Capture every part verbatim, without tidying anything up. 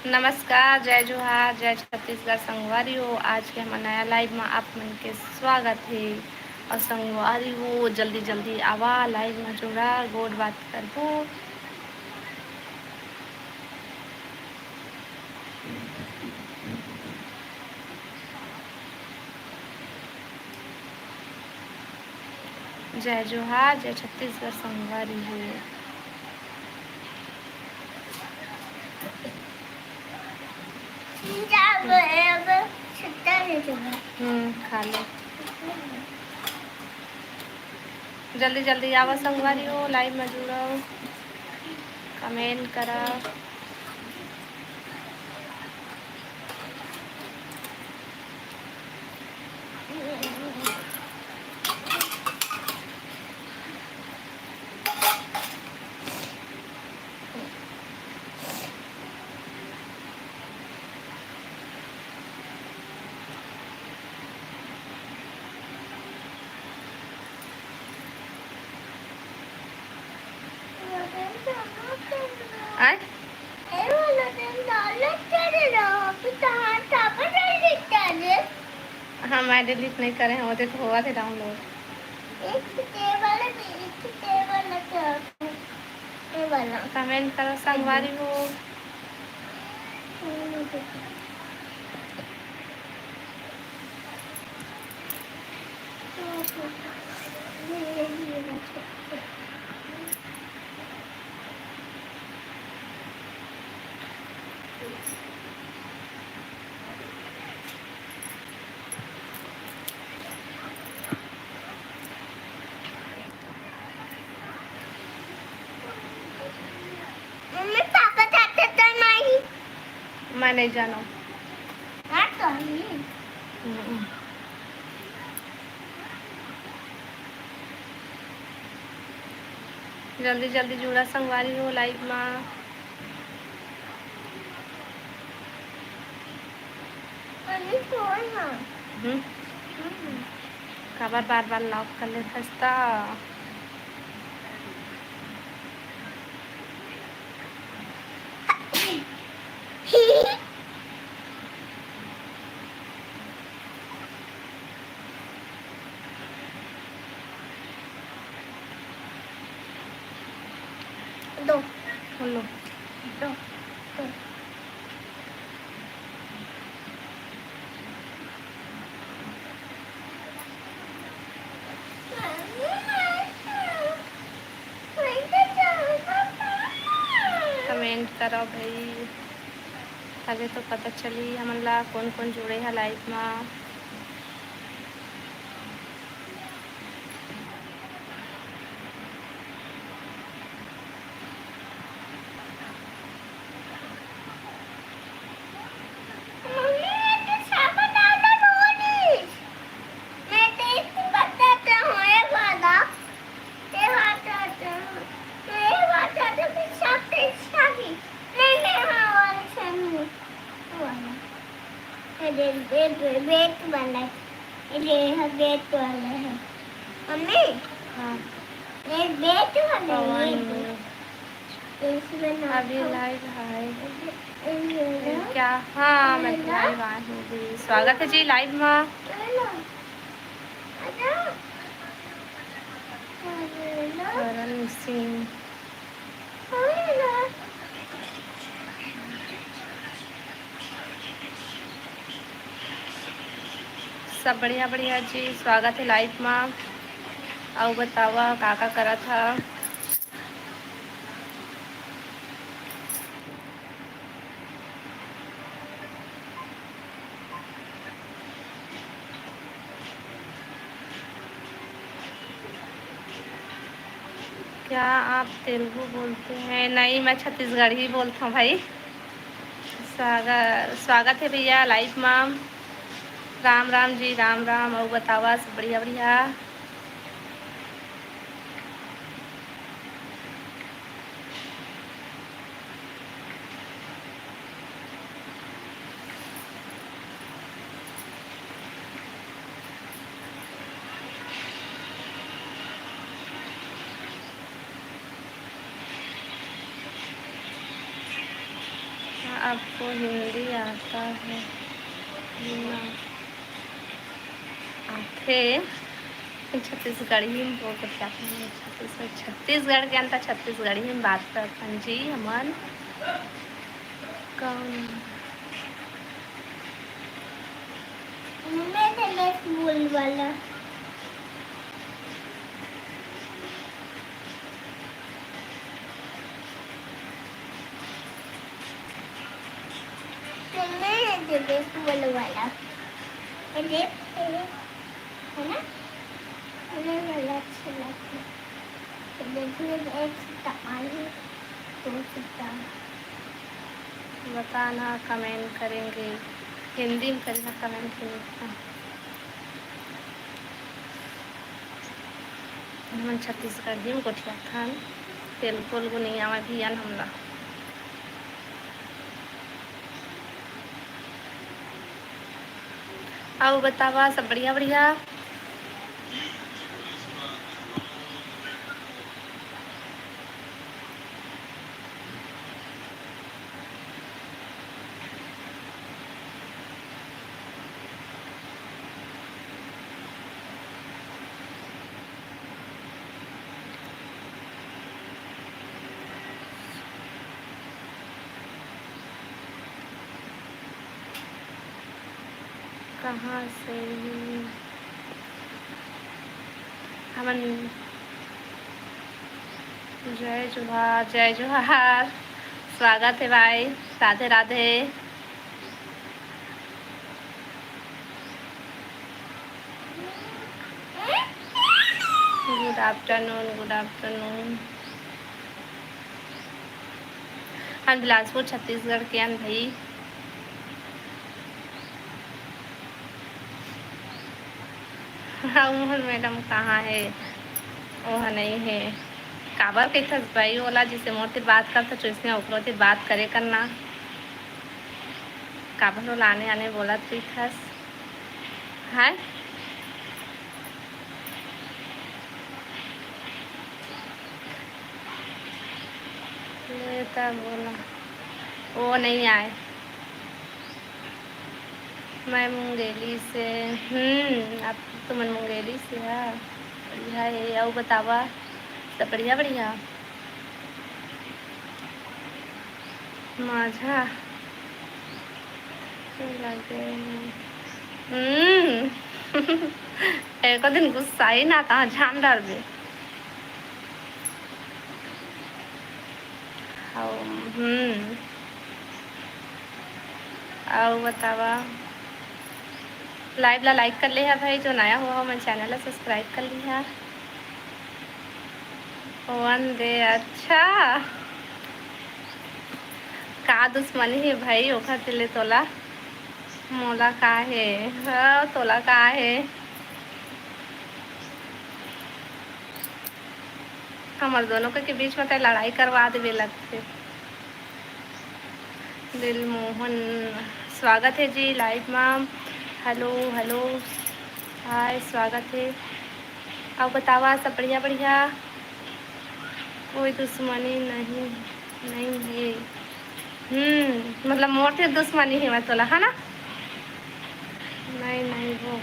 नमस्कार, जय जोहार, जय छत्तीसगढ़ संगवारी हो। आज के हमर नया लाइव में आप मन के स्वागत हे। और संगवारी हो, जल्दी जल्दी आवा, लाइव में जुड़ा, गोठ बात करबो। जय जोहार, जय छत्तीसगढ़ संगवारी हो। हम्म, खा ले। जल्दी जल्दी आवा संगवारी हो, लाइव में जुड़ो, कमेंट करा। आय? हाँ, मैं डिलीट नहीं करे हूँ, वो देखो, होवा थे डाउनलोड। कमेंट करो संगवारी हो। मम्मी, पापा जाते तो नहीं। मैं नहीं जाना। हाँ, तो नहीं। हम्म। जल्दी जल्दी जुड़ा संगवारी हो लाइव मा। हम्म। काबर बार बार लॉक कर लेथस त? दो। लो। दो। दो। कमेंट करो भाई, तभे तो पता चली हमन ला कोन कोन जुड़े है लाइव मा। अरे, ये बे-, बे-, बेट वाला है। ये ह बेट वाला है। मम्मी, हाँ। ये बेट वाला है, ये पवन। बेट। इसमें ना अभी खाओ। लाइव है। ये ना। क्या? हाँ, मैं ये ना। लाइव आई हूँ जी। स्वागत है जी लाइव में। ये ना। अच्छा। ये ना। करण सिंह। सब बढ़िया बढ़िया जी, स्वागत है लाइव मा। अउ बतावा का का करत हा? क्या आप तेलुगु बोलते हैं? नहीं, मैं छत्तीसगढ़ी बोलता हूँ भाई। स्वागत, स्वागत है भैया लाइव मा। राम राम जी, राम राम। अउ बतावा, सब बढ़िया बढ़िया? आपको हिंदी आता है? ना। आथे। छत्तीसगढ़ी में बोल के क्या कहेंगे? छत्तीसगढ़, छत्तीसगढ़ के अंदर छत्तीसगढ़ी में बात करथन जी हमन। कौन? मैं तो बस बोल वाला। तो मैं तो बस बोल वाला। अरे, अरे। है ना? मुझे वाला अच्छा लगता है। तो देखिए, एक सिक्का आलू, दो सिक्का। बताना, कमेंट करेंगे। हिंदी में करना कमेंट, हिंदी में। हमन छत्तीसगढ़ी में गोठियाथन, तेलुगु ओलुगु नइ आवय भैया हमला। अउ बतावा, सब बढ़िया बढ़िया? कहाँ से ही हमन? जय जोहार, जय जोहार, स्वागत हे भाई, Radhe Radhe. Good afternoon, good afternoon। हम बिलासपुर छत्तीसगढ़ के अन भई। हाँ, मोहन मैडम कहाँ हे? ओह नइ हे। काबर कहिथस भाई ओला, जिसे मोर तीर बात करथस, वइसने ओकरो तीर बात करे करना। काबर ओला आने आने बोलत रहिथस? हैं? ले त बोला, वो नहीं आए। मैं मुंगेली से। हम्म, आप तो मन मुंगेली से हा। बढ़िया हे। अउ बतावा, सब बढ़िया बढ़िया? माझा लगे। हम्म। एको दिन गुस्सा ही ना, कहाँ झान डालबे। अउ, हम्म। अउ बतावा, live ला like कर ले हा भाई, जो नया हुआ हो, मैं channel ला subscribe कर लिहा। वन दे, अच्छा। का दुश्मनी हे भाई ओखर ले तोला? मोला का हे? हाँ, तोला का हे? हमर दोनों के, के बीच में तैं लड़ाई करवा देबे लगथे। दिलमोहन, स्वागत हे जी live मा। Hello, hello, hi, स्वागत हे। अउ बतावा, सब बढ़िया, बढ़िया? कोई दुश्मनी नहीं, नहीं हे। हम्म, मतलब मोर तीर दुश्मनी हे मैं तोला, है ना? नहीं, नहीं, वो।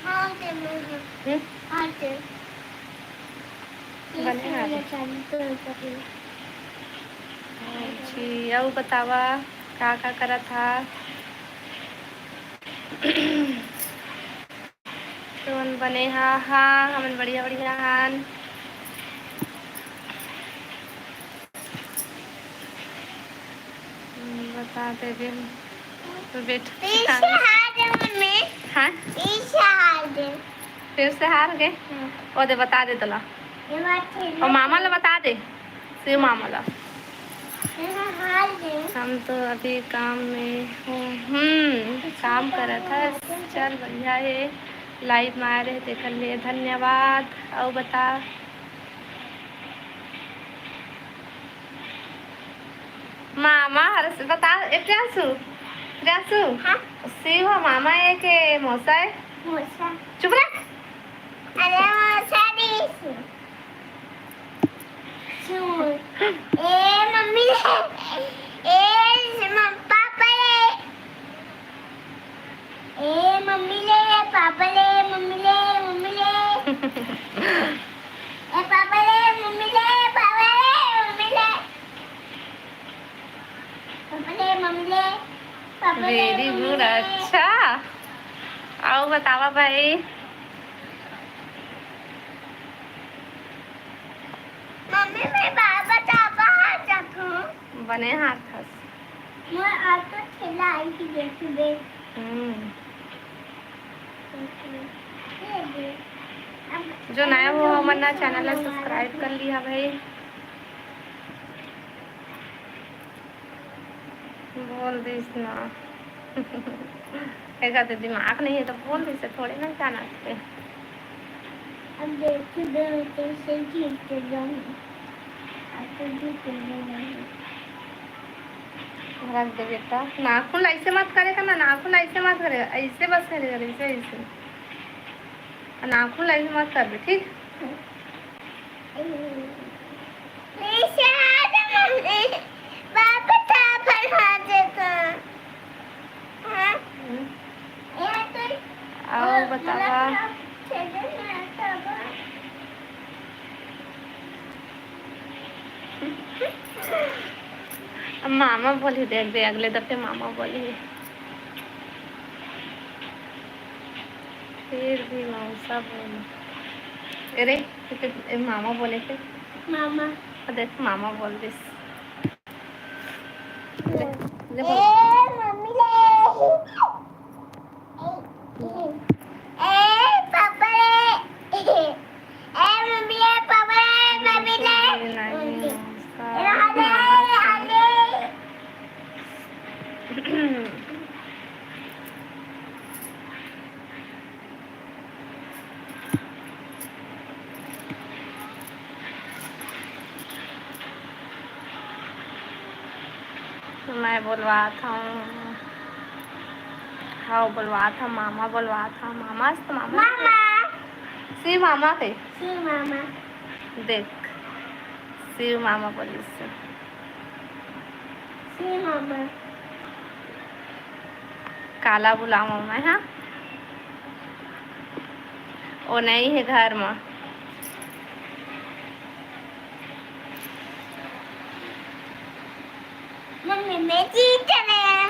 हाँ, दे, मैं, हम्म? हाँ, दे। बने हाल। जी, अउ बतावा, का, का करत हा? तुमन बने हा? हाँ, हमन बढ़िया, बढ़िया हन। हम्म, बता दे दे। तो बेटा फिर से हार गए मम्मी। हाँ? फिर से हार गए। फिर से हार गए? हाँ। ओ दे, बता दे तोला। ये बात है। और मामा ला बता दे। शिव मामा ला। हम तो अभी काम में हूँ। हम्म, काम करत हस। चल, बढ़िया हे। Live में आए रहे, तेकर लिए धन्यवाद। अउ बता, मामा हर से बता, ए, प्रियांशु, प्रियांशु, हाँ? शिव ह मामा हे के मौसा हे? मौसा। चुप रह। अरे, मौसा नहीं। सुन, ए पापा ले, मम्मी ले, पापा ले, मम्मी ले। पापा ले, मम्मी ले, पापा ले, very मम्मी good, ले। अच्छा। अउ बतावा भाई। मम्मी, मैं बाबा चाबा हाथ रखूं। बने हाथ हस। मैं आज तो खेला आई थी, देख, देख। हम्म। ये दे। अब जो नया हो, हमर ना चैनल ला subscribe कर लिहा भाई। बोल दिस ना। एकर तो दिमाग नहीं है तो बोल दिस, थोड़े ना जाना थे। अब देखो, दोनों कैसे जीत के जाऊंगी। अब तो जीत के जाऊंगी। रख दे बेटा, नाखून ऐसे मत करे का ना, नाखून ऐसे मत करे, ऐसे बस करे कर, ऐसे, ऐसे। नाखून ऐसे मत कर दे, ठीक? अउ बतावा। अब मामा बोली, देख दे, अगले दफे मामा बोली। फिर भी मौसा बोली। अरे, ए, मामा बोले के? मामा। आ देख, मामा बोल दिस। ले, ले बोल। ए, मम्मी ले। ए, ए, ए, पापा ले। ए, मम्मी ले, पापा ले, मम्मी ले। नहीं, मौसा। ए, हले, हले। मैं बोलवात हूँ, हाँ, बोलवात हूँ, मामा बोलवात हूँ, मामा से तो मामा। मामा। शिव मामा के। शिव मामा। देख, शिव मामा बोलिस। शिव मामा। काला बुलावं मैं, हाँ? ओ नहीं है घर में। मम्मी, मैं जीत गया।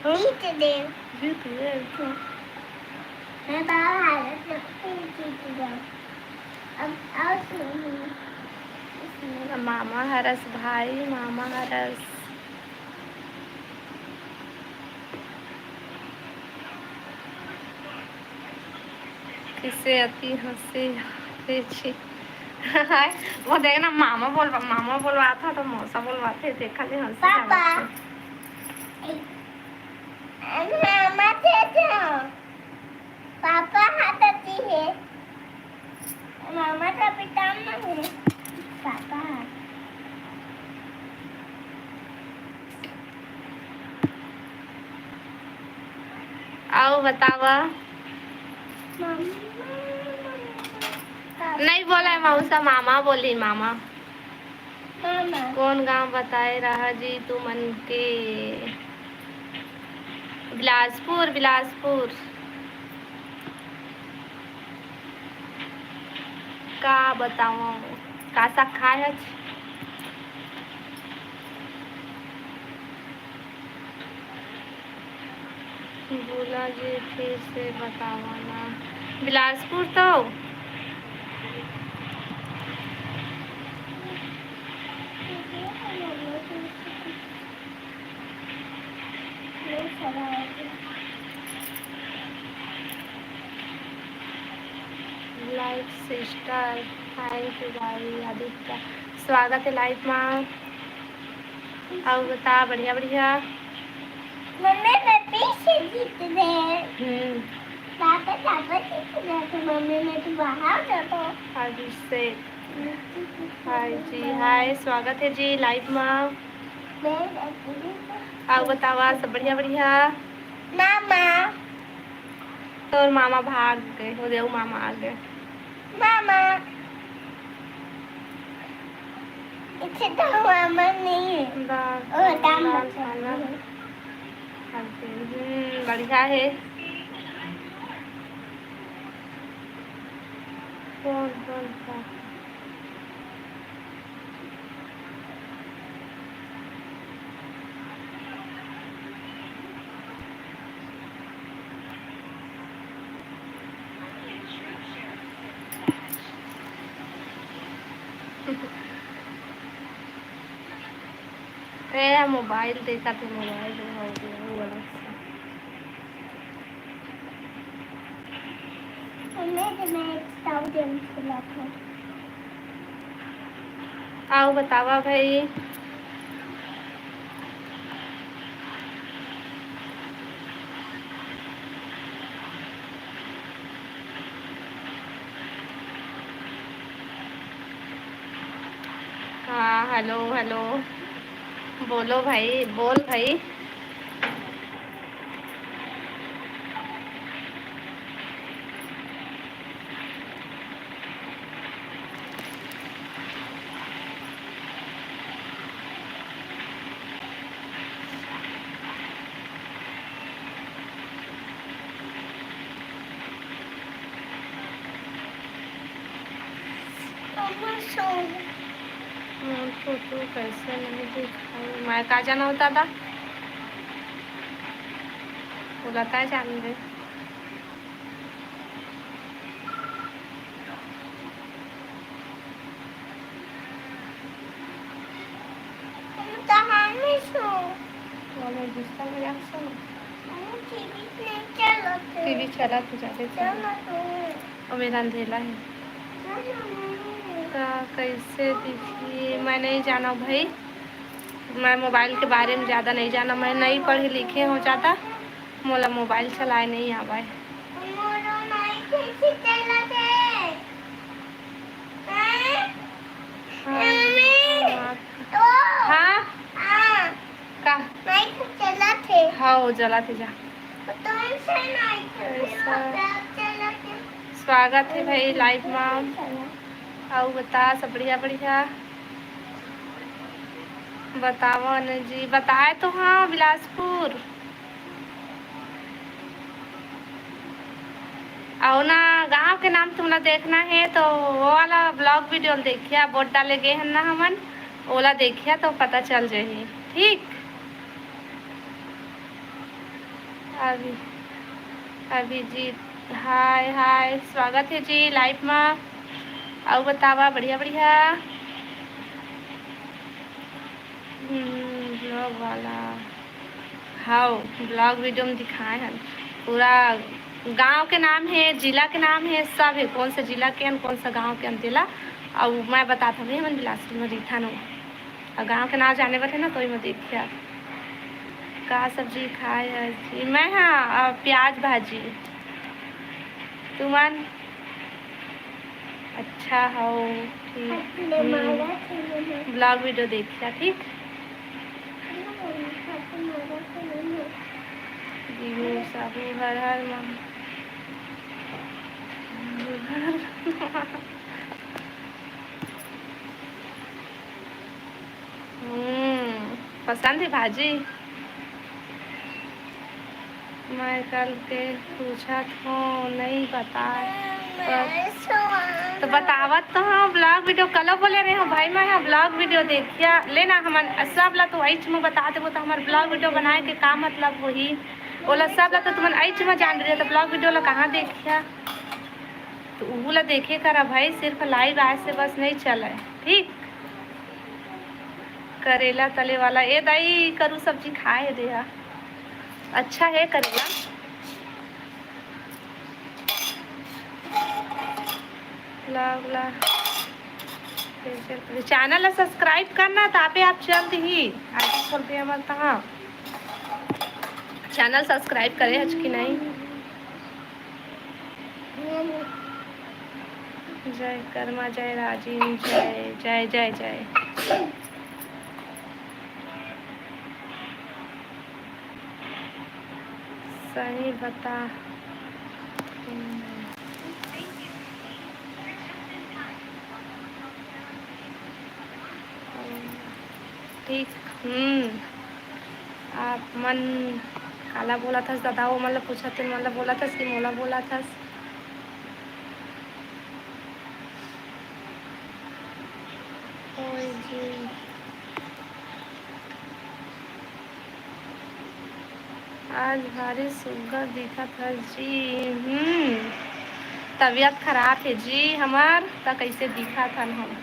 जीत गया। जीत गया, अच्छा। मैं बाहर आ गया, फिर जीत गया। अब, अब सुनो, इसमें मामा हरस भाई, मामा हरस। किसे अति हंसी आथे जी। वो देख ना, मामा बोलवा, मामा बोलवात हे तो मौसा बोलवात हे, देखा ले हंसी पापा। आथे। मामा थे तो। पापा हाथ आती है। मामा का पिता नहीं है। पापा हाथ। अउ बतावा। मामा। नहीं बोला है मौसा, मामा बोली, मामा। मामा। कौन गांव बताए रहा जी तुमन के? बिलासपुर, बिलासपुर। का बतावं, का साग खाए हच? बोला जी, फिर से बतावा ना। बिलासपुर तो। Live sister, thank you भाई आदित्य, स्वागत है live में। अउ बता, बढ़िया, बढ़िया। मम्मी, मैं पीछे जीत गए। हम्म। पापा, पापा जीत गए थे, मम्मी, मैं तो बाहर जाता हूँ। अभिषेक। हाय जी, हाय, स्वागत है जी live में। मैं अभिषेक। अउ बतावा, सब बढ़िया, बढ़िया? मामा। तोर मामा भाग गए, हो जाऊ मामा आ गए। मामा। इसे तो मामा नहीं है। दाल, ओ, दाल दाल मत खाना। खाना। हम्म, बढ़िया है। कौन, कौन सा? ए, मोबाइल देखत हे, मोबाइल देखत हे, वो अलग से। अउ बतावा भाई। हाँ, हेलो, हेलो। बोलो भाई, बोल भाई। मोर फोटो कैसे नहीं दिखाई? मैं का जाना होता था, बोला था जान दे। टीवी चलत हे जादे। अउ मेरा अंधेला हे। त कैसे दिखी? मैं नहीं जाना भाई, मैं मोबाइल के बारे में ज़्यादा नहीं जाना, मैं नहीं पढ़े लिखे हो ज़्यादा, मोला मोबाइल चलाए नहीं आवे। हाँ, हाँ, हाँ, का? हाँ, वो जला थे जा। कैसा? स्वागत हे भाई लाइव मा। अउ बता, सब बढ़िया, बढ़िया। बतावा न जी, बताए तो हाँ, बिलासपुर। अउ ना, गांव के नाम तुमला देखना हे तो वो वाला ब्लॉग वीडियो ल देखिया, वोट डाले गे हन ना हमन, ओला देखिया तो पता चल जाही, ठीक। अभी, अभिजीत, हाय, हाय, स्वागत हे जी लाइव मा। अउ बतावा, बढ़िया, बढ़िया। हम्म, ब्लॉग वाला। हाव, ब्लॉग वीडियो में दिखाए हन। पूरा गांव के नाम हे, जिला के नाम हे, सब हे। कौन सा जिला के हन, कौन सा गांव के हन, तेला। अउ मैं बतात हूँ, हमन बिलासपुर में रहिथन। अउ गांव के नाम जाने बर हे ना, तो मैं देखिया। का सब्जी खाए हस जी? मैं, हाँ, अ, प्याज भाजी। तुमन? अच्छा हव, ठीक। हम्म। ब्लॉग वीडियो देखिया, ठीक? जीहू साहू हर हर महा-, हम्म, पसंद हे भाजी? मैं कल के पूछत हूँ, नहीं बताए। तो बतावत तो हूँ, ब्लॉग वीडियो कलो बोले रहे हूँ भाई, मैं हाँ ब्लॉग वीडियो देखिया लेना। हमन सब ला तो एच में बता देबो, तो हमार ब्लॉग वीडियो बनाए के का मतलब होही? ओला सब ला तो तुमन एच में जान रहे, तो ब्लॉग वीडियो ला कहाँ देखिया? तो उहू ला देखे करा भाई, सिर्फ लाइव आए से बस नहीं चले, ठीक। करेला तले वाला, ए दाई, करू सब्जी खाए दे हा। अच्छा हे करेला। ला, ला। चैनल ला सब्सक्राइब करना, तापे आप चल दिही। आगे खोल दिया मत, हाँ। चैनल सब्सक्राइब करे हच कि नहीं? जय कर्मा, जय राजिम, जय, जय, जय, जय। सही बता। ठीक, हम्म। आप मन काला बोलत हस दादा? वो मन ला पूछत हे, मन ला बोलत हस कि मोला बोलत हस? ओए जी, आज भारी सुग्घर दिखत हस जी। हम्म, तबीयत खराब हे जी हमर, त कइसे दिखत हन हम?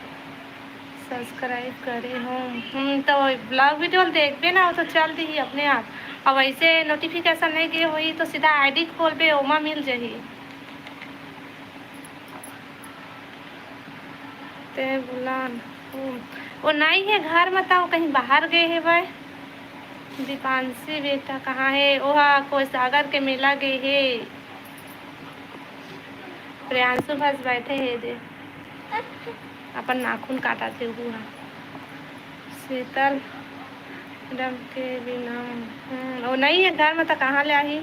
सब्सक्राइब करे हो। हम्म, तो vlog video देखबे ना, वो तो चल दिही अपने आप। अब ऐसे नोटिफिकेशन नहीं गे होही तो सीधा आईडी खोलबे, ओमा मिल जही। ते बुलान। वो, वो नहीं है घर में, तो कहीं बाहर गए हे भाई। दीपांशी बेटा कहाँ है? ओहा कोई सागर के मेला गए हे। प्रियांशु बस बैठे हे दे, अपन नाखून काटा थे वो हा। शीतल मैडम के बिना, हम्म, वो नहीं है घर में, तो कहाँ ले आही?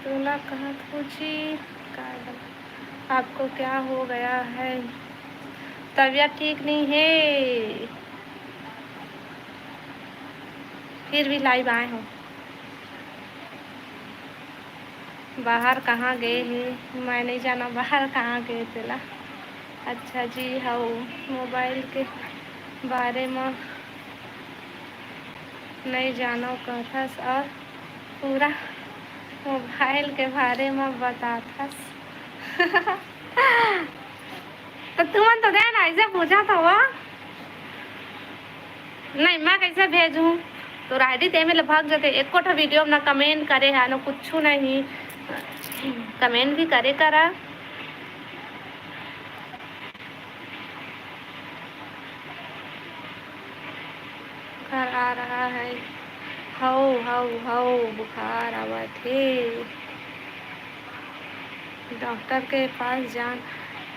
तोला कहत पूछी का, आपको क्या हो गया है? तबीयत ठीक नहीं है, फिर भी लाइव आए हो। बाहर कहाँ गए हे? मैं नहीं जाना बाहर कहाँ गए तेला। अच्छा जी, हव मोबाइल के बारे म नहीं जानो कहथस और पूरा मोबाइल के बारे म बताथस। तो तुमन तो दे ना, ऐसे पूछा था वो। नहीं, मैं कैसे भेजूँ? तो राइडी ते मेले भाग जाते, एको ठो वीडियो में ना कमेंट करे है, ना कुछ नहीं। कमेंट भी करे करा। बुखार आ रहा है। हौ, हौ, हौ, बुखार आवत हे। डॉक्टर के पास जान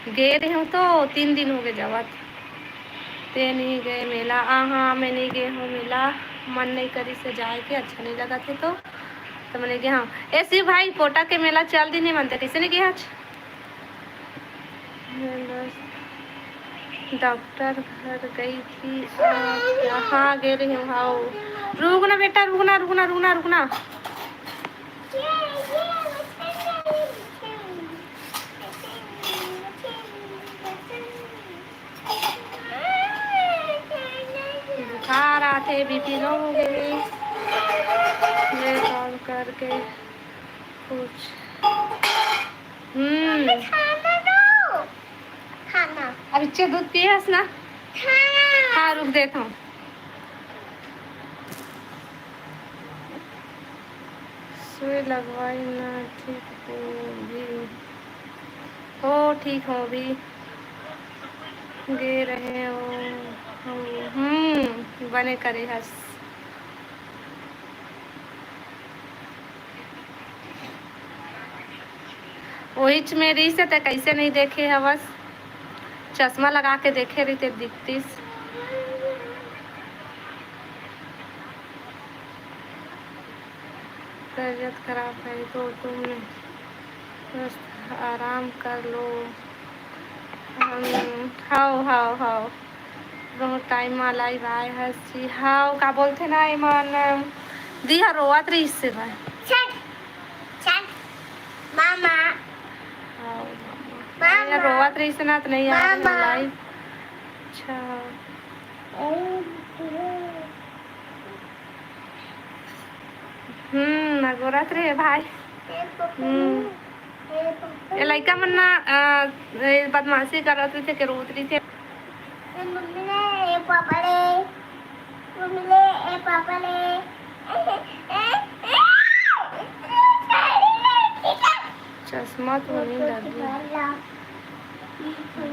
गे रहे हो तो तीन दिन हो गए जावत। ते नहीं गए मेला? आ हाँ, मैं नहीं गए हूँ मेला, मन नहीं करी से जाए के, अच्छा नहीं लगा थे तो, तो मैंने गया हाँ। ए शिव भाई, पोटा के मेला चल दिन नहीं मनते, कैसे नहीं गया आज? डॉक्टर घर गई थी। अच्छा, हाँ, गे रही हूँ, हाँ। रुक ना बेटा, रुक ना, रुक ना, रुक ना, रुक ना। बुखार आथे, बीपी लो हो गए। ये कॉल करके कुछ। हम्म। खाना दो। खाना। अब इच्छे दूध पिए हस ना? खाना। हाँ, रुक देता हूँ। सुई लगवाई ना, ठीक हो भी। हो, ठीक हो भी। गे रहे हो। हम्म, बने करे हस। ओहिच में रहिस हे, ते कैसे नहीं देखे हवस? चश्मा लगा के देखे रहिते दिखतीस। तबीयत खराब है तो तुम बस आराम कर लो। हम, हाव, हाव, हाव। बहुत टाइम मा लाइव आए हस जी। हाव, का बोलथे ना एमन, दिहा रोवत रहिस हे भाई। चल, चल, मामा। हाव, मामा। मामा। ये रोवत रहिस हे ना, तो नहीं आ रहे मामा। लाइव। अच्छा। हम्म, अगोरत रहे भाई। हम्म। ये लइका मन ना, अ, ये बदमाशी करत रहिथे, के रोत रहिथे। मम्मी ले, ए पापा ले, मम्मी ले, ए पापा ले। चश्मा तो नहीं लगी।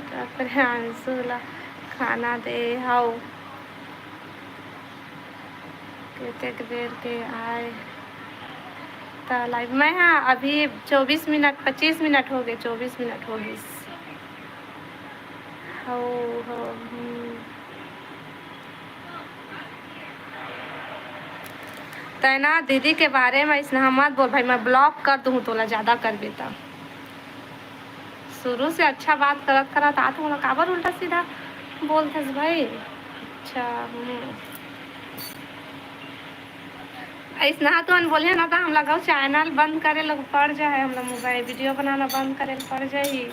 का करे, अंशु ला खाना दे हव। कतेक बेर के आए त लाइव। मैं, हाँ, अभी चौबीस मिनट, पच्चीस मिनट हो गए, चौबीस मिनट हो गइस। हो, हो, हम्म। तै ना दीदी के बारे में अइसना मत बोल भाई, मैं ब्लॉक कर दूँ तोला, ज़्यादा करबे त। शुरू से अच्छा बात करत करत आत हूँ ना, काबर उल्टा सीधा बोलथस भाई? अच्छा, हम्म। अइसना तुमन बोले ना, त हमला गौ चैनल बंद करे ल पड़ जाए, हमला मोबाइल वीडियो बनाना बंद करे ल पड़ जाही।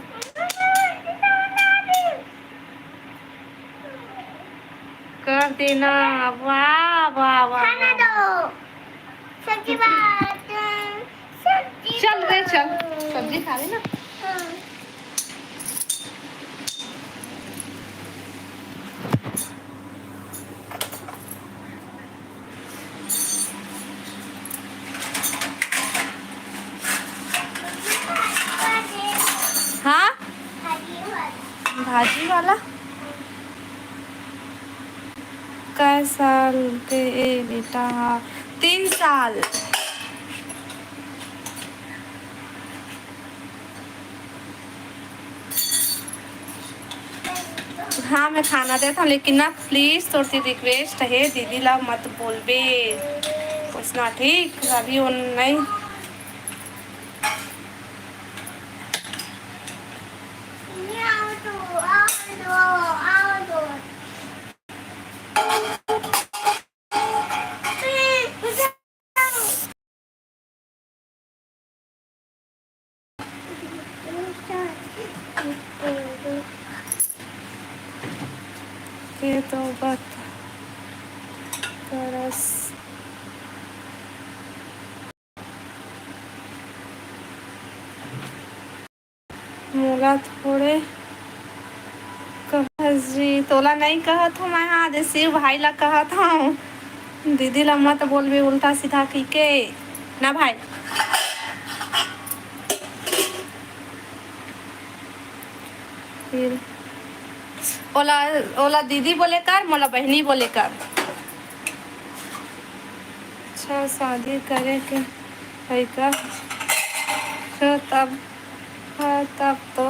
कर देना। वाह, वाह, वाह, खाना वाह। दो। सब्जी बात, सब्जी चल रे, चल, दो। सब्जी खा ले ना। हाँ। हाँ? भाजी वाला? कै साल के ए बेटा हा? तीन साल। हाँ, मैं खाना देत हँव, लेकिन ना, please, तोर से request हे, दीदी ला मत बोलबे, ओइसना, ठीक? अभी वो नहीं। के तो बात करस। मोला थोड़े कहस जी, तोला नहीं कहत हूँ मैं, हाँ, दे शिव भाई ला कहत हूँ। दीदी ला मत बोलबे उल्टा सीधा कहिके ना भाई। फिर ओला, ओला दीदी बोले कर, मोला बहिनी बोले कर। अच्छा, शादी करे के है का? तो तब, हाँ, तब तो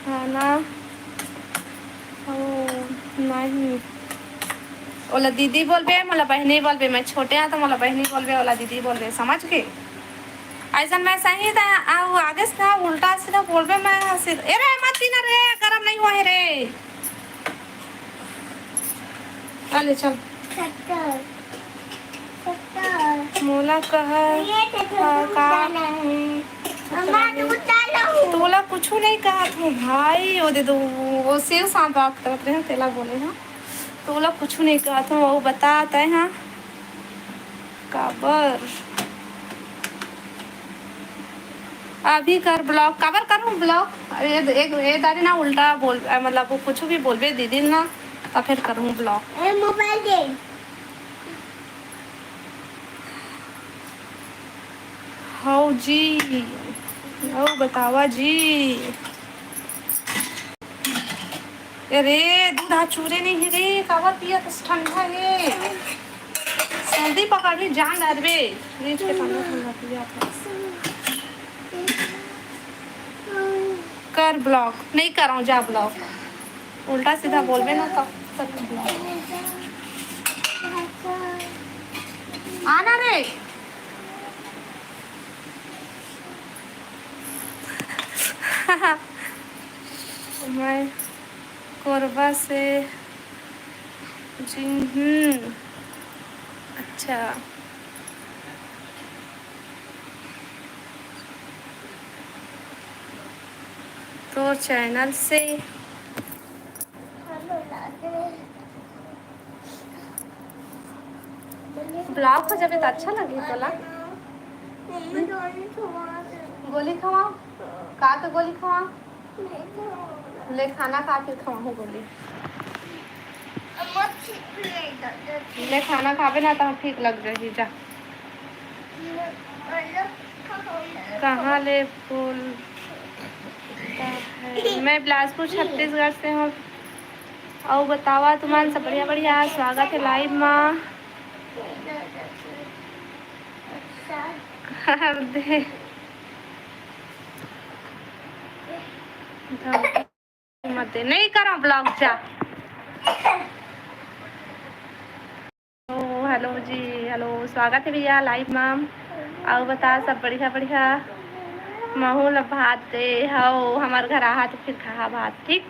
खाना, ओ, नहीं। ओला दीदी बोलबे, मोला बहिनी बोलबे, मैं छोटे हाँ तो मोला बहिनी बोलबे, ओला दीदी बोलबे, समझ के? अइसन मैं सही था, आ, वो आगे से ना उल्टा सीधा बोलबे, मैं सीधा, ए रे, मत पीना रे, गरम नहीं हुआ है रे। आ ले, चल। मोला कहा, ये तो हाँ, का? डाला है। अम्मा, दूध डाला हूँ। तोला कुछू नहीं कहत हूँ भाई, वो दे दो, वो सेव साथ बात करत रहे, तेला बोले हाँ। तोला कुछू नहीं कहत हूँ, वो बतात है हाँ। काबर? अभी कर block, काबर करूँ block? अरे, एक, एक दारी ना उल्टा बोल, अ, मतलब, वो कुछू भी बोलबे दीदी ना, तो फिर करूँ block। ए, मोबाइल दे। हौ जी, हौ बतावा जी। अरे, दूध हा चूरे नहीं है रे, काबर पिया तस ठंडा है। सर्दी पकड़ही जान डरबे। फ्रिज के ठंडा ठंडा पिया था। कर block, नहीं करूँ जा block। उल्टा सीधा बोलबे ना तो, तो block। आना रे। मैं कोरबा से जी हूँ। अच्छा, तोर चैनल से। Block हो जाबे त अच्छा लगे तोला। गोली खवा, का के गोली खवा? ले खाना खा, फिर खवाहूँ गोली। ले खाना खाबे ना, त ठीक लग जाही, जा। कहाँ ले बोल? मैं बिलासपुर, छत्तीसगढ़ से हूँ। अउ बतावा, तुमन सब बढ़िया, बढ़िया, स्वागत है live मा। कर दे। मत दे, नहीं करो block, जा। ओ, hello जी, hello, स्वागत है भैया live मा। अउ बता, सब बढ़िया, बढ़िया? महू ल भात दे हव, हमर घर आहा तो फिर खाहा भात, ठीक?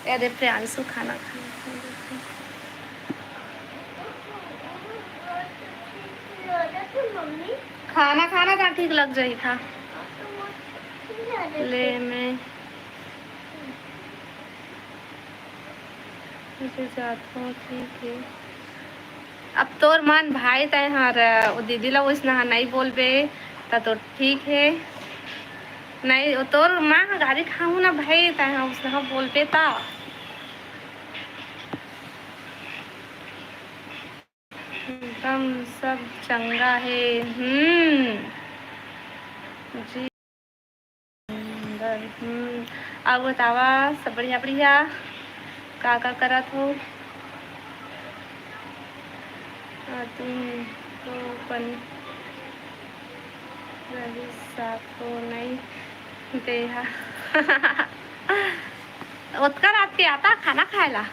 अरे प्रियांशु, खाना खाना, खाना खाना, खाना खाना त ठीक लग जाही था। ले मैं अइसे जात हूँ, ठीक है। अब तोर मन भाई, तै हर ओ दीदी ला वइसना नहीं बोलबे, त तो ठीक है। नहीं, तोर माँ ह गारी खाहूँ ना भाई, तै ह वइसना बोलबे त। एकदम सब चंगा है। हम्म। जी। अंदर, हम्म। अउ बतावा, सब बढ़िया बढ़िया? का का करत हो? आ, तुम तो अपन रही साग तो नहीं देहा। ओतका रात के आता खाना खाए ला?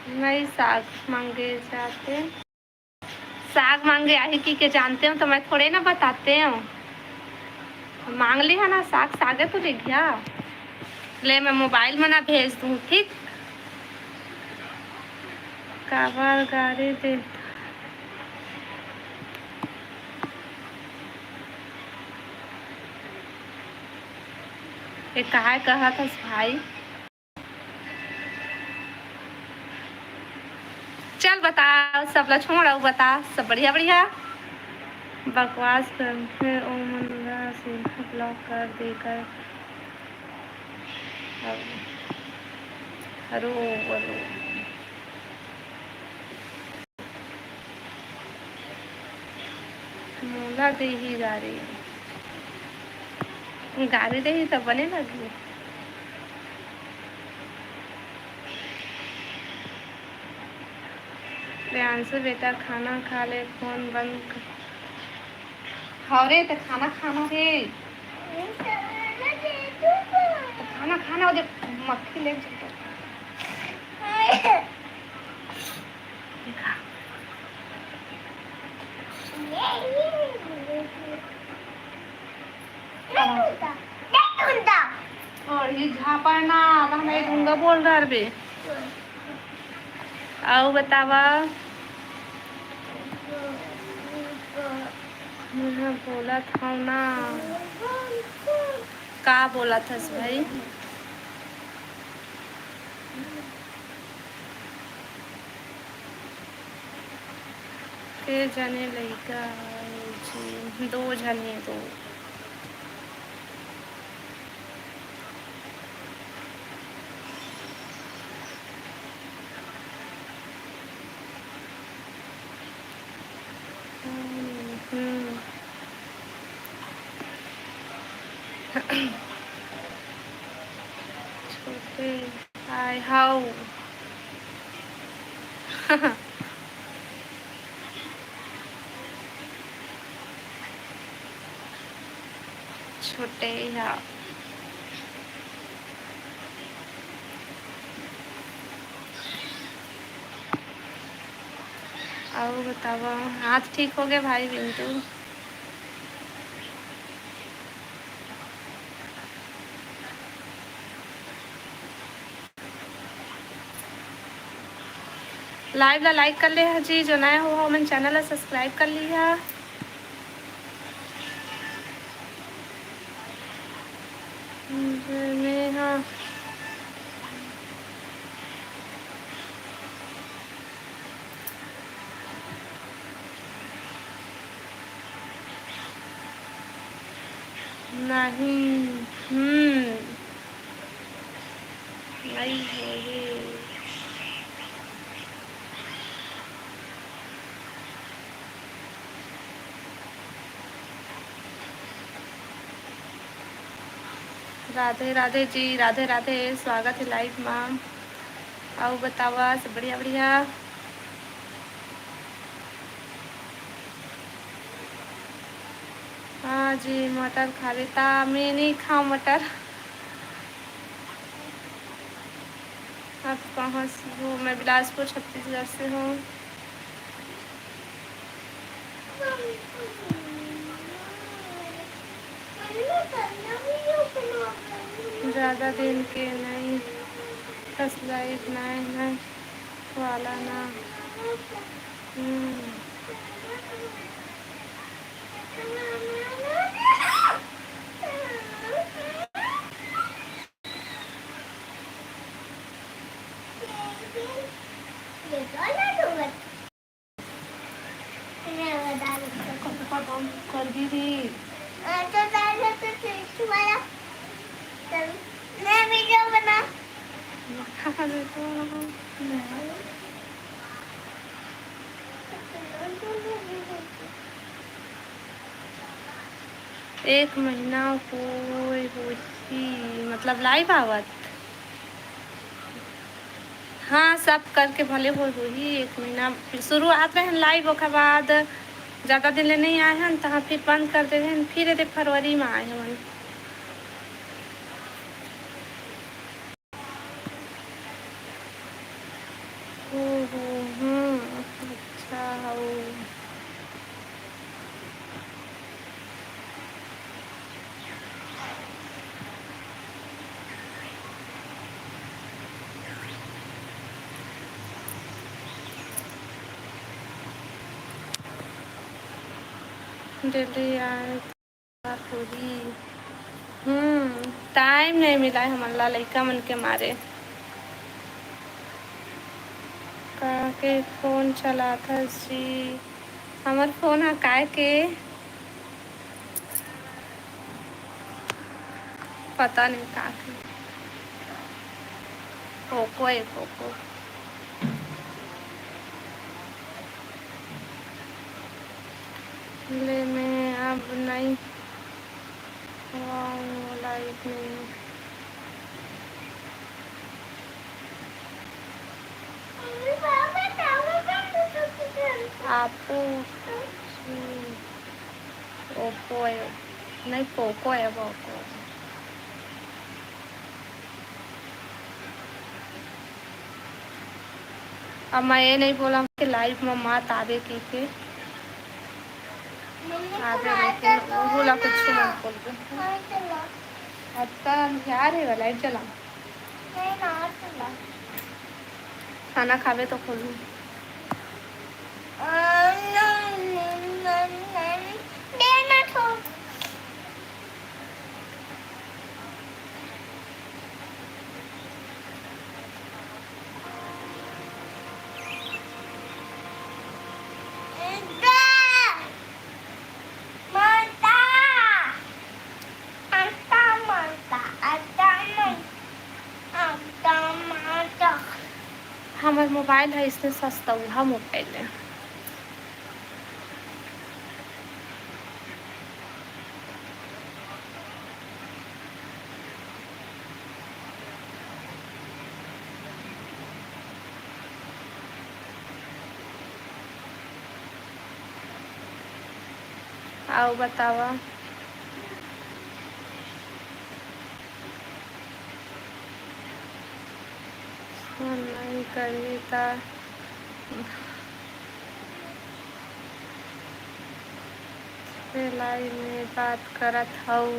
नहीं, साग मांगे जाते। साग मांगे आही कि के जानते हो तो मैं थोड़े ना बताते हूँ। मांग ली है ना साग, सागे तो ले गया। ले मैं मोबाइल में ना भेज दूँ, ठीक? काबर गारी दे? ये काय कहत हस भाई? चल बता, सबला छोड़, अउ बता, सब बढ़िया बढ़िया? बकवास करथे ओ मन ला, सीधा block कर दे कर। अरो, अरो। मोला देही गारी, गारी देही त बने लगही। प्रियांशु बेटा, खाना खा ले, फोन बंद कर। हव रे, त खाना खाना रे। त खाना खाना, ओदे मक्खी ले जता। देखा। और ये झापड़ ना, त हमें ढूंगा बोल रहा बे। अउ बतावा। मैं बोलत हव ना। का बोलत हस भाई? के जने लइका हे जी? दो झन हे, दो। हम्म। छोटे आय हव। छोटे ह। अउ बतावा, हाथ ठीक हो गए भाई बिंटू? Live ला like कर ले हा जी, जो नया हो, हो मन channel ला subscribe कर लिहा। मैं हा नहीं, हम्म, नहीं होही। राधे राधे जी, राधे राधे, स्वागत हे live मा। अउ बतावा, सब बढ़िया बढ़िया? हाँ जी, मटर खा लेता, मैं नहीं खाऊँ मटर। आप कहाँ से हो? मैं बिलासपुर, छत्तीसगढ़ से हूँ। ज़्यादा दिन के नहीं, first live नहीं, नहीं वाला ना। हम्म। कर दी थी। मैं वीडियो बना। एक महीना होए होही, मतलब live आवत। हाँ, सब करके भले होए होही एक महीना। फिर शुरुआत रहन live, ओकर बाद ज़्यादा दिन ले नहीं आए हन, तहाँ फिर बंद कर दे हन, फिर एदे फरवरी में आए हन। ओहो, हम्म, अच्छा हौ। डेली आए। बात होही। हम्म, टाइम नहीं मिला है हमन ला लइका मन के मारे। का के फोन चलाथस जी? हमर फोन ह काय के? पता नहीं का के। पोको है, पोको। ले मैं अब नहीं। वाओ, लाइट नहीं। आपो, ओप्पो है, नहीं, पोको है, पोको। अब मैं ये नहीं बोला कि लाइव में मत आवे की के। आवे लेकिन ओहू ला कुछ मत बोलबे। अब का अंधियार है, लाइट जला। खाना खाबे तो खोलू। हमर मोबाइल है इसने सस्ता, उहा मोबाइल है। अउ बतावा। फोन नहीं करही त। से लाइव में बात करत हऊ।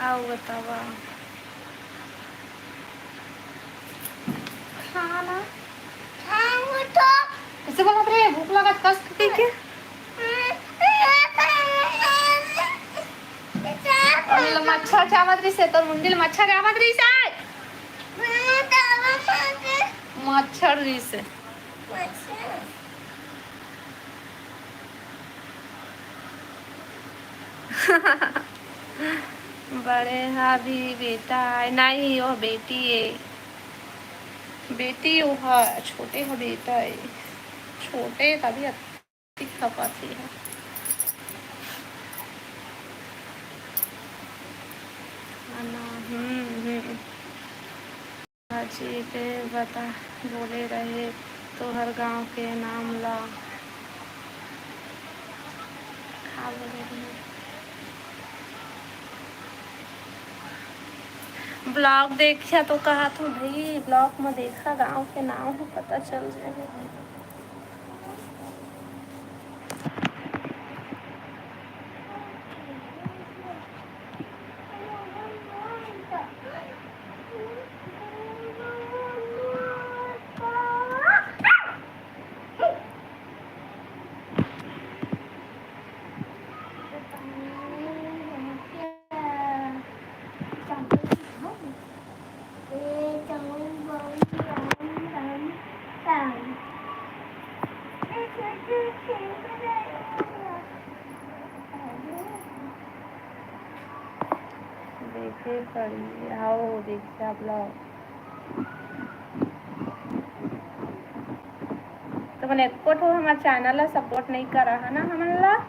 अउ बतावा। खाना। हाँ, वो तो। कैसे बोलत रहे? भूख लगत कस के के? मच्छर चावत रहिसे, तोर मुंडी ले मच्छर आवत रहिसे। मच्छर रहिसे। बड़े हा भी बेटा आय, नहीं, वो बेटी है। बेटी वो हा, छोटे हा बेटा है। छोटे तभी अतिक खपत हे। है ना? हम्म, हम्म। भाजी के बता, बोले रहे तोहर गांव के नाम ला। का बोले रहे? Vlog देखा तो कहा था भाई, vlog में देखा, गांव के नाम ही पता चल जाए। देखे पड़ी, आओ देखे आप लोग। तुमन एको ठो हमर channel ला support नहीं करा है ना, हमन ला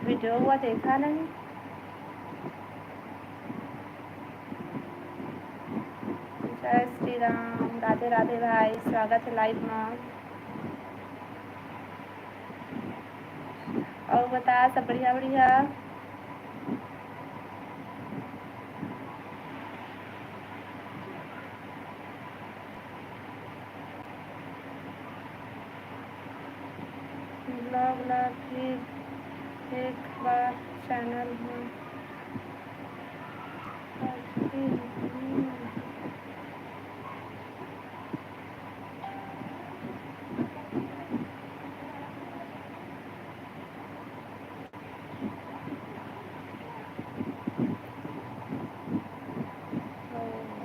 video हुआ देखा नहीं। जय श्री राम, राधे राधे भाई, स्वागत है live में। और बता, सब बढ़िया बढ़िया? Vlog ला फिर एक बार channel में।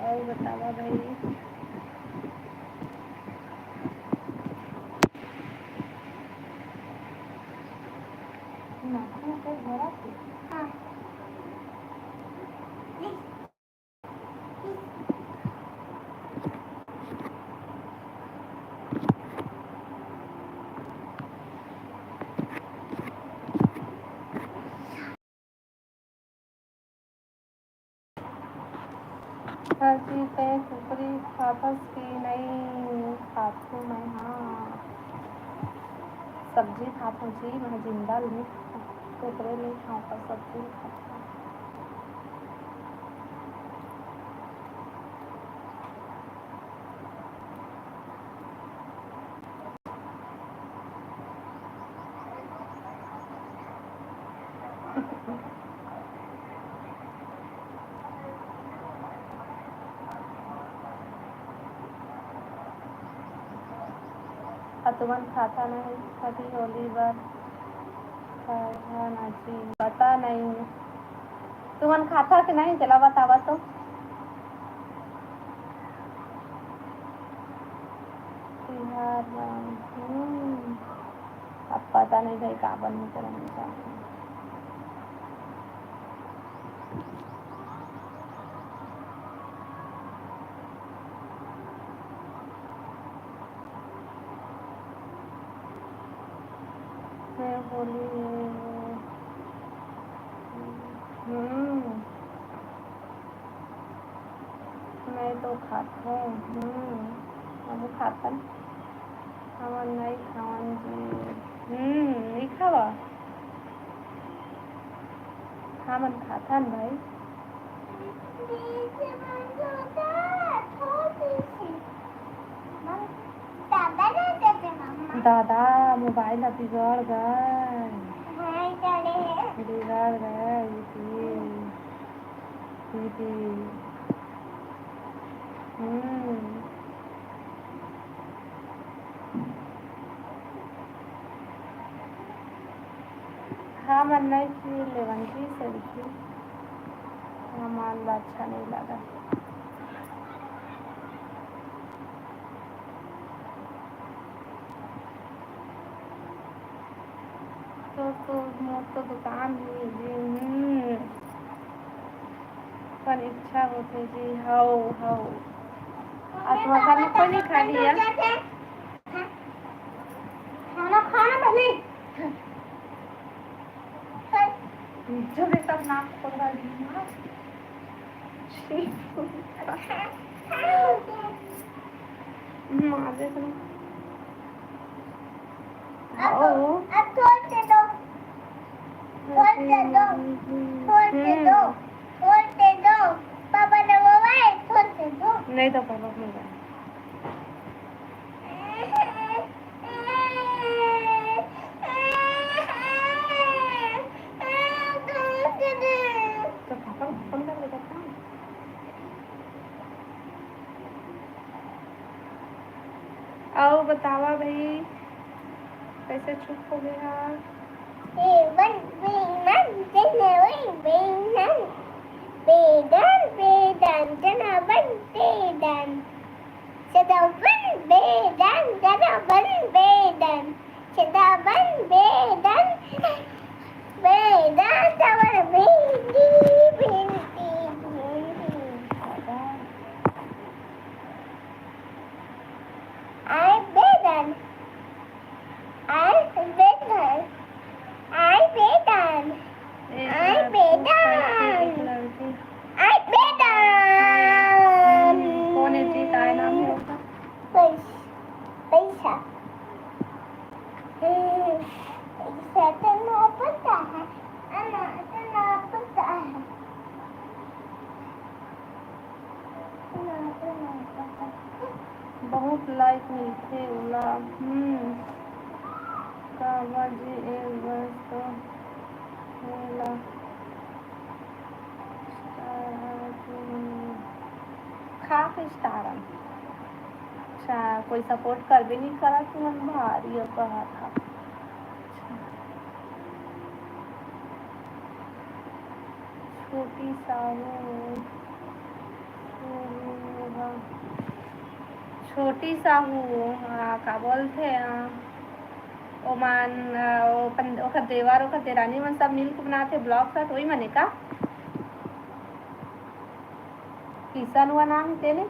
और बतावा भाई। हाँ। भाजी, तैं कुकरी खाथस कि नइ? खाथूं मैं, हाँ। सब्जी खाथूं जी, मैं जिंदा ल नइ खाथूं। कुकरी नइ खाथूं, पर सब्जी खाथूं। अ तुमन खाता नहीं, अभी होली बर खाया ना जी, पता नहीं। तुमन खाता कि नहीं, चला बतावा तो। तिहार बर, हम्म, अब पता नहीं भाई का बनही, चला नहीं जानती। मैं बोली, हम्म, मैं तो खाथों, हम्म, हमू खाथन। हमन नहीं खावन जी। हम्म, नहीं खावा। हमन खाथन भाई। दादा, mobile ह बिगड़ गे। बिगड़ गे, दीदी। दीदी। हम्म। हमन नहीं खिए लेवन जी selfie, हमन ला अच्छा नहीं लगा। तो, तो मोर तो दुकान हे जी, हम्म, अपन इच्छा होथे जी, हव, हव। अउ तुम्हार घर में कोई नहीं खा लिया? जो भी सब नाक खोलवा ली ना। छी। मार दे तुम। अब, ओ। अब छोड़ के दो। छोड़ के दो। छोड़ के दो। हम्म। छोड़ के दो। पापा ने बोला है, छोड़ के दो। नहीं तो पापा को नहीं। तो पापा को फोन कर लेता था। अउ बतावा भाई, कैसे चुप हो गया? ए वन बेनन, जनवरी बेनन, बेदन, बेदन, जनावन बेदन, सदावन बेदन, जनावन बेदन, सदावन बेदन, बेदन, सवर बेदी, बेदी, बेदी, सदा। I bathe. I bathe. I bathe. एक I लड़की, bathe. एक लड़की। I bathe. कौन है जी? काय नाम है उसका? पैसा। पैसा। हम्म, पैसा तो ना पता है। अना तो ना पता है। बहुत like मिलथे ओला। हम्म। काबर जी, एक बस तो मिला। खाके स्टार। अच्छा, कोई support करबे नहीं करा, तुमन भारी हो कहा था। छोटी साहू, छोटी साहू, हाँ, का बोलथे, हाँ, ओमन, अ, ओकर देवर, ओकर देरानी मन सब मिल के बनाथे vlog shot, वही मने का? किशन हुआ नाम है तेने?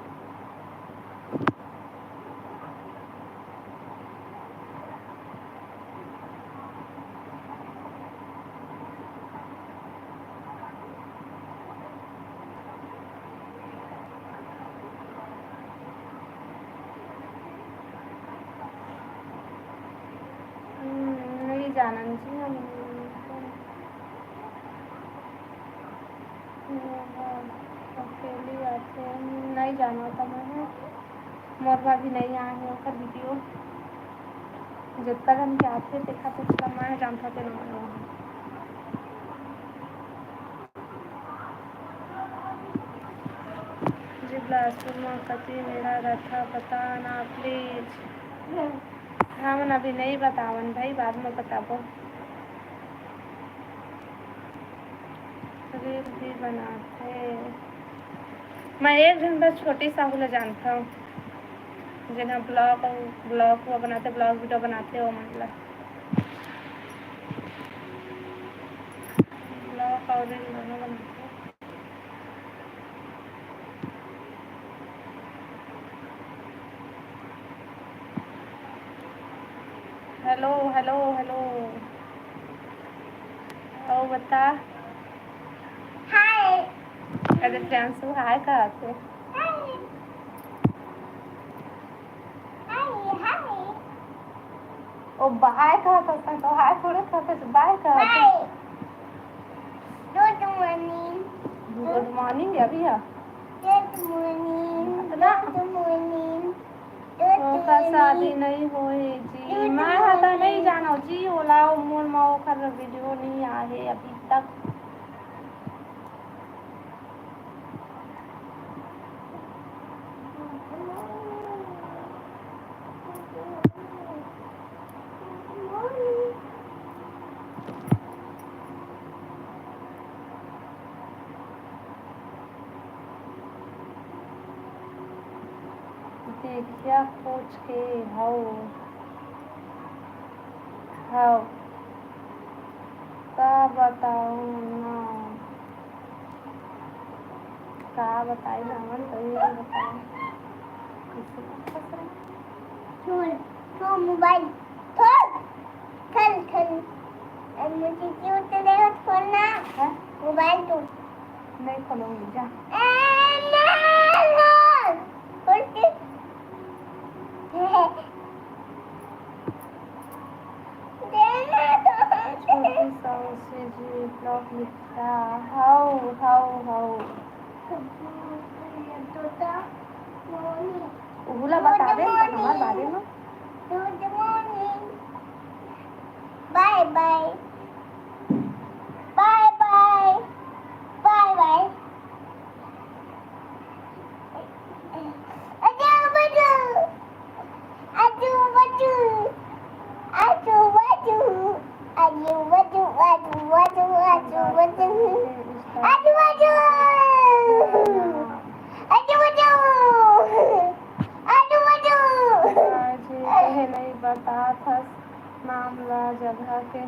हम्म, नहीं जानन जी हम। अकेली आथे, नहीं जानव त मैं ह। मोर बर भी नहीं आए हे ओकर video। जतका जन के आथे, तेखर तो मैं जानथव, तेन मन। जी, बिलासपुर में कति मेला रथा, बताना please। हमन अभी नहीं बतावन भाई, बाद में बताबो। Reel भी बनाथे। मैं एक झन बस छोटी साहू ला जानथव, जेन ह vlog अउ vlog वो बनाथे, vlog video बनाथे, वो मन ला। Vlog अउ reel दोनों बनाथे। Hello, hello, hello। अउ बता। Hi। अरे Priyanshu, hi कहाथे। Hi। Hi, hi। ओ bye कहाथे, तो hi थोड़े कहाथे, bye कहाथे। Bye। Good morning। Good morning, अभी है। Good morning। अतना? Good morning। ओकर शादी नहीं होए जी। मैं हा त नहीं जानो जी, ओला मोर मा ओकर video नहीं आए अभी तक। देखिया खोज के हव, हव, का बताऊं ना, का बताई हमन तो ये बताओ। छोड़, छोड़ mobile, छोड़। चल, चल। अब मुझे क्यों तो देखो छोड़ना। हैं? मोबाइल तो। नहीं खोलूंगी, जा। छोटी साउस जी ब्लॉग लिखता। How, how, how. उहू ला बताबे ना हमार बारे में। Good morning। Bye bye। Bye bye। Bye bye। आज कहे नहीं बतात हस नाम ला जगह के।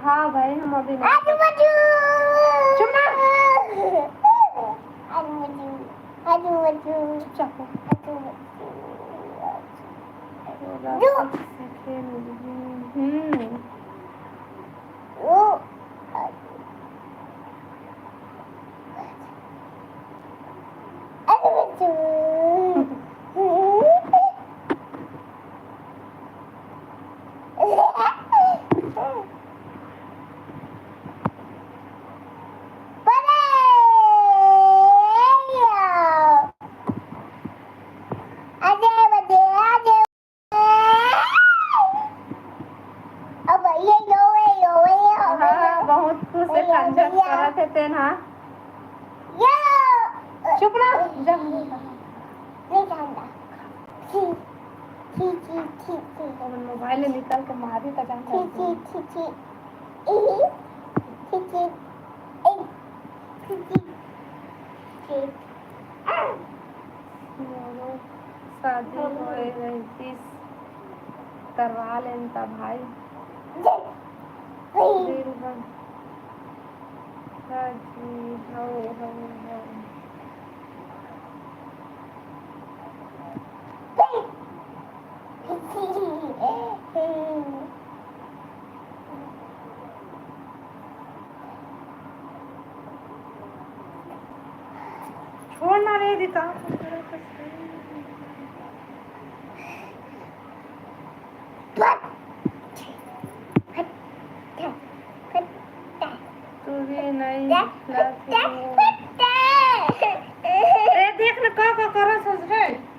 हाँ भाई, हम अभी नहीं। चुप ना। चुपचाप हो। थोड़ा सीखे नहीं। हम्म। हाँ, बहुत खुश हे, ये कंजर भैया। करत हे तेन हा। चुप ना, जा। नहीं जानता। छी, छी, छी, छी, छी। अपन मोबाइल ले निकाल के मारी त जानता छी, छी, छी, छी। इही, छी, छी। ए, छी, छी। छी। मोरो शादी होए रहितिस, करवा लेन त भाई। दिल बन। हाँ जी, हाँ, हाँ, हाँ। छोड़ ना रे, दिखा। तू भी नहीं लाती हो। ए, देख ना, का, का करत हस रे?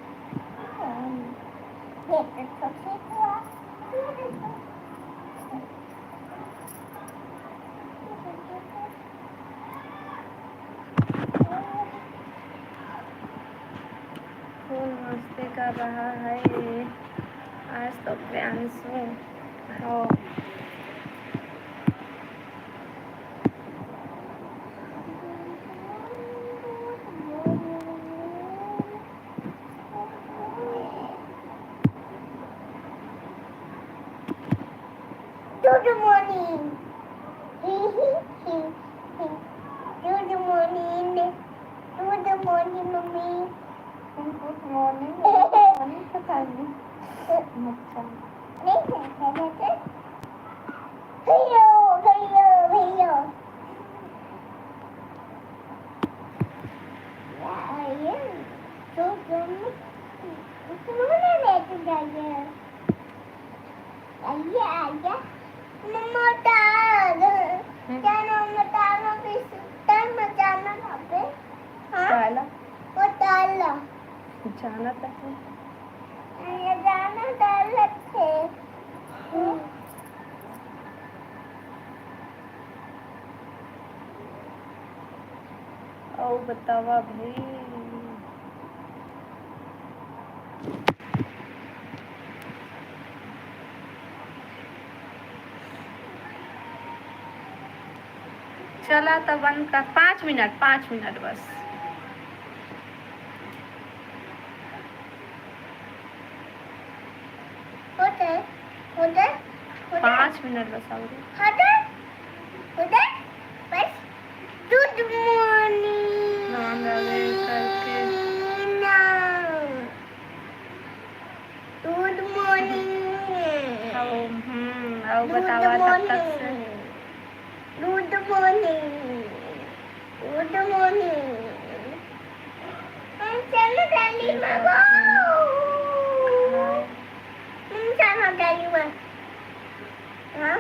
फुल मस्ती कर रहा है आज तो प्रियांशु। हाँ। Good morning। Good morning। Good morning, mummy. Good morning, good morning, पता नहीं। अच्छा। नहीं, नहीं, नहीं, नहीं। भैया, भैया, भैया। या, ये, तो तुम, तुम ना लेके जाइए। आइए, आइए। मम्मा, उतार। हम्म। क्या नाम, उतार, अभी टाइम में जाना था पे। हाँ? काला? उतार ला। जाना था पे। ये जाना, उतार ला थे। हम्म। अउ बतावा भाई। चला त बंद कर, पाँच मिनट, पाँच मिनट बस। होते, होते, होते। पाँच मिनट बस अउ। होते, होते, बस। Good morning। नाम रवे करके। ना। Good morning। अउ, हम्म, अउ good बतावा तब तक से। Morning। Morning. Good morning. हम चलो दिल्ली में वो। हम चलो दिल्ली में। हाँ?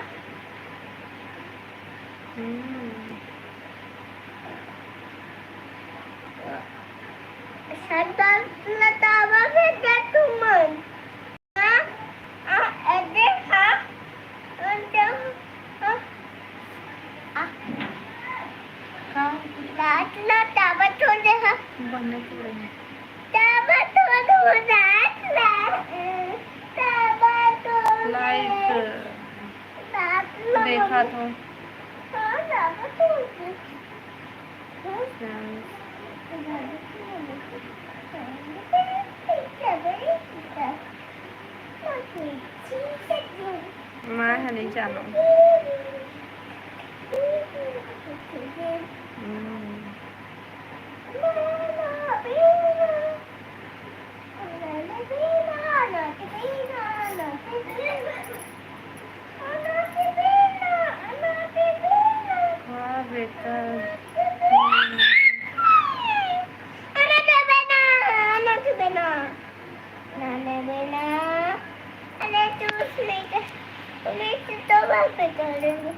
हम्म। सरदार लतावा में जा तुमन। हाँ? आ, ए, देख, हाँ? और जब, हाँ? आ। हाँ। दांत ला, ताबा छोड़ दे, हाँ। बनना चाहिए। ताबा छोड़ दो, दांत ला। ताबा छोड़ दे। Live दांत ला, देखा मम्मी। तो। हाँ, ताबा छोड़ दे। मैं ह नहीं जानव। हम्म। हाँ बेटा। अरे देवे ना, अरे देवे ना। अरे तू उसमें के, उसमें से तो बात पे कर रही हूँ।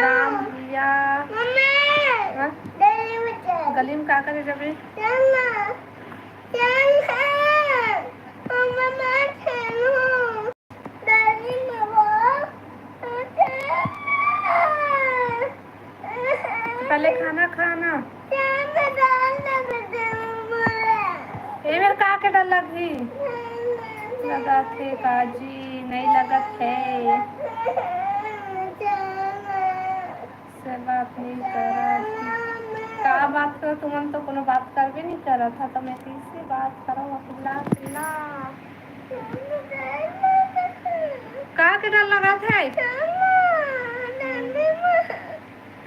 राम भैया। हाँ? गली में का करे जबे? पहले खाना खाना। ए मेर का के डर लगही? लगत हे काजी, नहीं लगत हे। से बात नहीं करत। का बात करो, तुमन तो कोनो बात करबे नहीं करत हा, तो मैं किससे बात करो? अकेला, अकेला। का के डर लगत हे?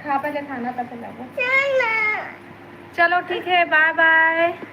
खा पहले खाना, तब लगो। चलो ठीक है, bye bye।